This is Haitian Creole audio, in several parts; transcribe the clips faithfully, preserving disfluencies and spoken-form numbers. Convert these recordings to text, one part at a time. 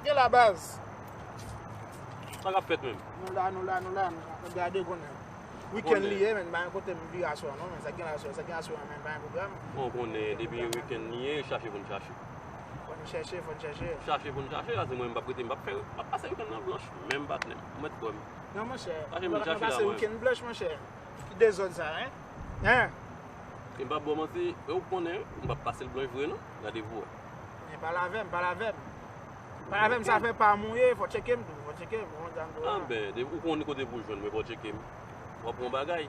E la baz. Sa k ap fèt menm? Nou la, nou la, nou la, nou la. Gade konnen. Wikenn li ye, men pa gen kote m vire aswè non, men sa k gen la aswè, sa k gen aswè, men pa gen pwogram. Bon, konnen, depi wikenn li ye, chache pou n chache. Fò n chèche, fò n chèche. Chache pou n chache, la, se mwen, m p ap rete, m p ap fè, m ap pase wikenn nan blanch, menm patnè m. Ou mèt kwè m. Non, monchè, nou pa pase wikenn blanch, monchè. Ki dezòd sa, en? En? E m p ap ba w manti, e ou konnen, m p ap pase l blanch vre, non. Gade pou w wè. Men pale avè m, pale avè m. Pale avè m, sa fè pa mouye, fò tcheke m tou, fò tcheke m, ou konn sa m di w la. Anben, depi ou konnen kote pou w jwenn mwen, fò tcheke m. W ap wè yon bagay.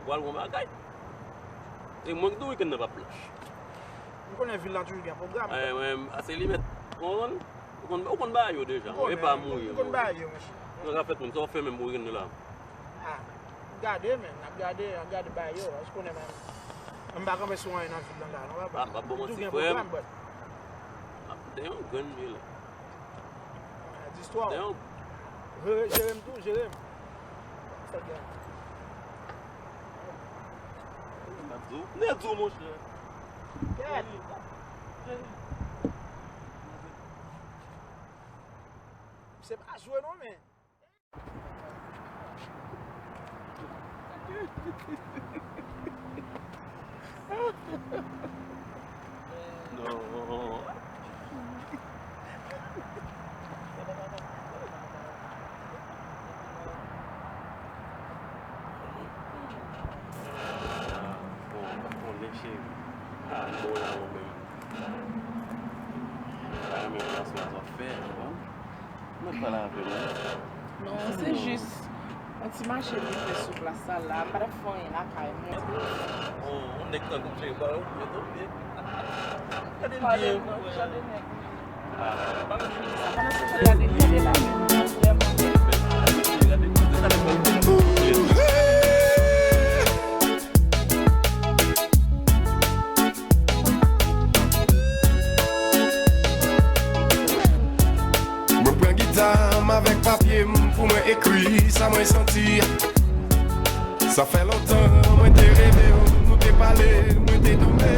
W al wè yon bagay. E mwen ki di w wikenn nan p ap blanch. M konnen vil lan toujou gen pwogram. Ay, mwen, ase li mèt. Ou konn, ou konn, ou konn bagay yo deja. E pa mouye. M konn bagay yo, monchè. Nan ka fèt menm, sa w fè menm pou wikenn nan la? Ah, gade, men, n ap gade, n ap gade bagay yo, èske w konnen, men, m pa kanpe sou anyen nan vil lan la, non, papa. Ah, m ap ba w manti, frè m. Ap de yon grenn li la. Ah, distwa. De yon. Jere, jere m tou, jere m. Sa gen. Nèt di w, nèt di w, monchè. Kèt. Se pa jwe non, men. Non. Ah, bon, pa konnen, cheri. Ah, bon, la, ou menm. Pa renmen plas la, sa w ap fè, ou konprann? Mwen pale avè w. Non, se jis yon ti mache m te fè sou plas sa la. M pa t ap fè anyen lakay mwen. Bon, yon nèg tankou m, cheri, pa yo, yo tonbe. Gade l byen. Gade nèg. Sa pandan se gade, gade la. Gade, gade, gade. Mwen pran gita m avèk papye m pou mwen ekri sa mwen santi. Sa fè lontan mwen te reve w, nou te pale, mwen te tonbe.